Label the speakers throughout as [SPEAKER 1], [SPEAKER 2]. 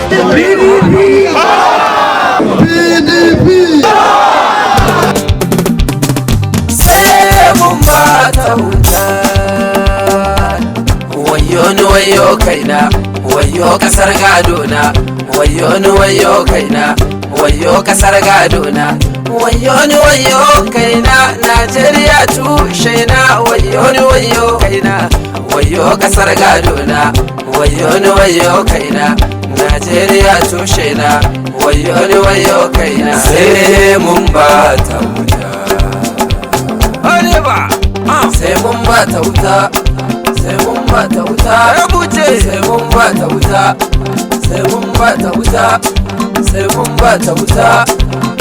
[SPEAKER 1] PDP. PDP.
[SPEAKER 2] Sai mun ba ta wuta. Wayo ni, wayo kaina, wayo kasar gadona. Wayo ni, wayo kaina, wayo kasar gadona. Wayo ni, wayo kaina, Najeriya tushe na. Wayo ni, wayo kaina, wayo kasar gadona. Wayo ni, wayo kaina, Najeriya tushe na. Wayo ni, wayo kaina, sai mun ba ta wuta. Arewa, sai mun ba ta wuta, sai mun ba ta wuta. Rubuce, sai mun ba ta wuta, sai mun ba ta wuta, sai mun ba ta wuta,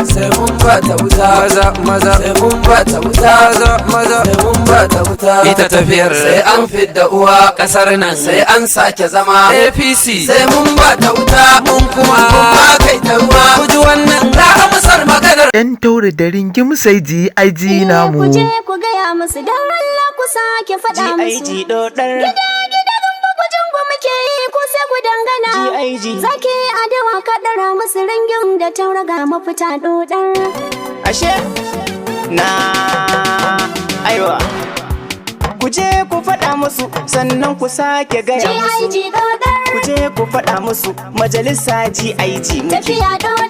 [SPEAKER 2] sai mun ba ta wuta. Maza maza, sai mun ba ta wuta. Maza maza, sai mun ba ta wuta. Ita tafiyar sai an fidda uwa kasar nan, sai an sake zama APC. Sai mun ba ta wuta, mun kuma mun ba kai ta ruwa. Kuji wannan ga amsar maganar.
[SPEAKER 3] 'Yan taure da ringim sai GIG namu.
[SPEAKER 4] Ku je ku gaya musu, don Allah ku sake faɗa musu.
[SPEAKER 5] GIG dodar.
[SPEAKER 4] Gida gida rumbu jungu muke yi, ko sai ku dangana.
[SPEAKER 5] GIG.
[SPEAKER 4] Zaki adawa ka ɗara musu ringin da tauraga mafita dodar.
[SPEAKER 5] Ashe na aiwa. Ku je ku faɗa musu, sannan ku sake gaya musu.
[SPEAKER 4] GIG dodar.
[SPEAKER 5] Ku je ku faɗa musu, majalisa GIG muke.
[SPEAKER 4] Tafiya dodar.